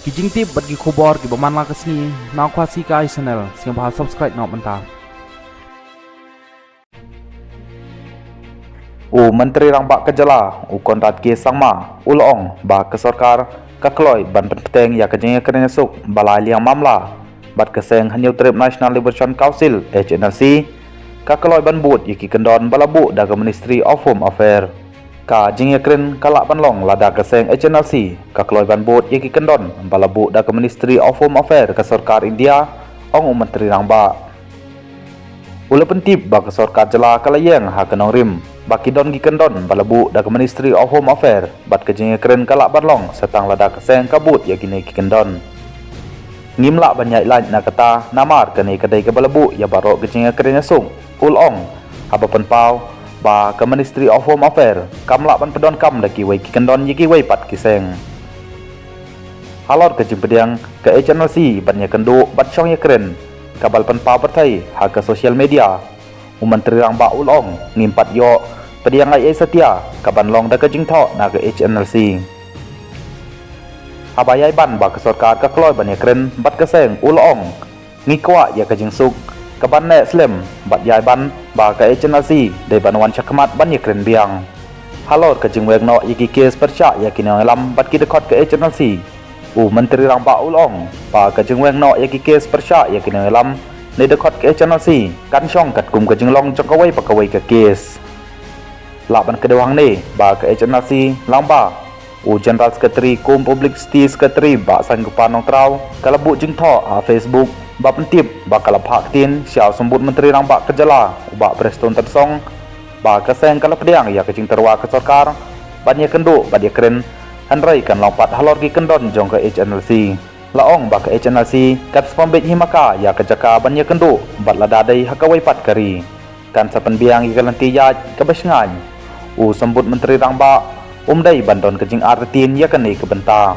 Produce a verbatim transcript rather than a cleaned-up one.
Ki jingtip bad ki khubor kiba man la ka sngi na Khasi Kai Channel, sngewbha subscribe noh mynta. U Myntri Rangbah ka jylla, u Conrad K Sangma, u la ong ba ka sorkar ka kloi ban pynbteng ïa ka jingïakren ïasuk ba lai liang mamla bad ka seng Hynñiewtrep National Liberation Council, H N L C, ka kloi ban bud ïa ki kyndon ba la buh da ka Ministry of Home Affairs. Ka jingïakren ka lah ban long lada ka seng H N L C ka kloi ban bud ïa ki kyndon ba la buh da ka Ministry of Home Affairs ka sorkar India, ong u Myntri Rangbah. U la pyntip ba ka sorkar jylla ka la ïeng ha ka nongrim ba ki don ki kyndon ba la buh da ka Ministry of Home Affairs, bad ka jingïakren ka lah ban long sa tang lada ka seng ka bud ïa kine ki kyndon. Ngim lah ban ïaid lait na kata namar kane ka dei kaba la buh ïa baroh ka jingïakren ïasuk, u la ong, haba pynpaw ba ka Ministry of Home Affairs kam lah ban pyndonkam da kiwei ki kyndon ïa kiwei pat ki seng. Halor ka jingpdiang ka H N L C ban ïakynduh bad shong ïakren, kaba la pynpaw pyrthei ha ka social media, u Myntri Rangbah u la ong, ngim pat ïoh pdiang ei ei satia ka ban long da ka jingthoh na ka H N L C. Haba ïai ban ba ka sorkar ka kloi ban ïakren bad ka seng, u la ong, ngi kwah ïa ka jingsuk ka ban neh slem bad ïai ban ba ka H N L C dei ban wan shakhmat ban ïakren biang. Halor ka jingweng noh ïa ki kes pyrshah ïa ki nongïalam bad ki dkhot ka H N L C, u Myntri Rangbah u la ong ba ka jingweng noh ïa ki kes pyrshah ïa ki nongïalam ne dkhot ka H N L C kan shong katkum ka jinglong jong kawei pa kawei ka kes. Lah ban kdew hangne ba ka H N L C lyngba u General Secretary kum Publicity Secretary, Bah Sainkupar Nongtraw, ka la buh jingthoh ha Facebook ba pyntip ba ka la phah ktien sha u Symbud Myntri Rangbah ka jylla, u Bah Prestone Tynsong, ba ka seng ka la pdiang ïa ka jingtyrwa ka sorkar ban ïakynduh bad ïakren, hynrei kan long pat halor ki kyndon jong ka H N L C. La ong ba ka H N L C kan sa pynbeit hi ma ka ïa ka jaka ban ïakynduh bad lada dei ha kawei pat ka ri, kan sa pynbiang ïa ka lynti ïaid kaba shngaiñ. U Symbud Myntri Rangbah um dei ban don ka jingartatien ïa kane ka bynta.